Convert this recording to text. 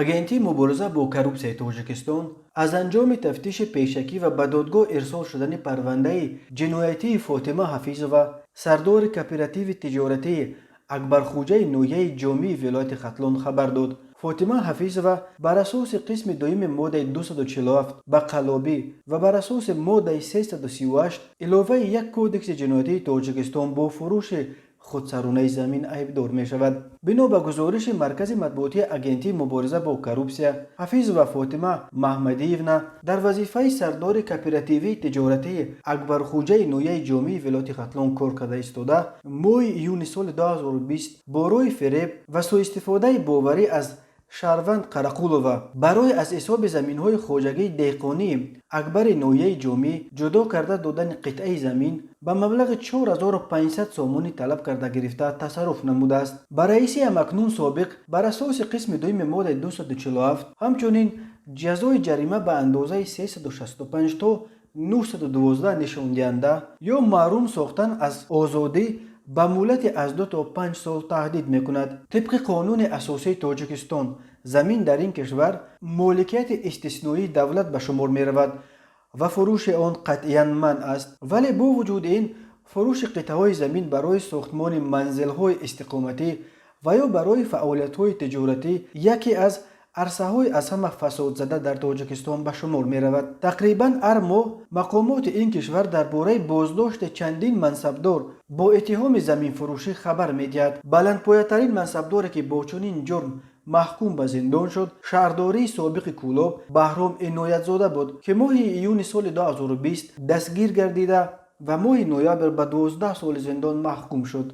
Агентии мубориза бо коррупсияи Тоҷикистон аз анҷоми тафтиши пешакӣ ва ба додгоҳ ирсол шудани парвандаи ҷиноятии Фотима Ҳафизова, сардори кооперативи тиҷоратии Акбархуҷаи ноҳияи Ҷомии вилояти Хатлон, хабар дод. Фотима Ҳафизова бар асоси қисми дуюми моддаи 247 ба қаллобӣ ва бар асоси моддаи 338 иловаи 1 Кодекси ҷиноятии Тоҷикистон бо фурӯши худсаронаи замин айбдор мешавад. Бино ба гузориши маркази матбуотии Агентии мубориза бо коррупсия, Ҳафизова Фотима Маҳмадиевна дар вазифаи сардори кооперативии тиҷоратии Акбархуҷаи ноҳияи Ҷомии вилояти Хатлон кор карда истода, моҳи июни соли 2020 бо роҳи фиреб ва суистифодаи боварӣ аз шаҳрванд Қарақулова барои аз ҳисоби заминҳои хоҷагии деҳқонии Акбари ноҳияи Ҷомӣ ҷудо карда додани қитъаи замин ба маблағи 4500 сомонӣ талаб карда гирифта тасарруф намудааст. Ба раиси ҳамакнун собиқ бар асоси қисми дуюми моддаи 247 ҳамчунин ҷазои ҷарима ба андозаи 365 то 912 нишондиҳанда ё маҳрум сохтан аз озодӣ ба муҳлати аз 2 то 5 сол таҳдид мекунад. Тибқи қонуни асосии Тоҷикистон, замин дар ин кишвар моликияти истисноии давлат ба шумор меравад ва фурӯши он қатъиян манъ аст. Вале бо вуҷуди ин, фурӯши қитъаҳои замин барои сохтмони манзилҳои истиқоматӣ ва ё барои фаъолиятҳои тиҷоратӣ яке аз арсаҳои аз ҳама фасодзада дар Тоҷикистон ба шумор меравад. Тақрибан ҳар моҳ мақомоти ин кишвар дар бораи боздошти чандин мансабдор бо иттиҳоми заминфурӯшӣ хабар медиҳад. Баландпоятарин мансабдоре, ки бо чунин ҷурм маҳкум ба зиндон шуд, шаҳрдории собиқи Кӯлоб Баҳром Иноятзода буд, ки моҳи июни соли 2020 дастгир гардида ва моҳи ноябр ба 12 соли зиндон маҳкум шуд.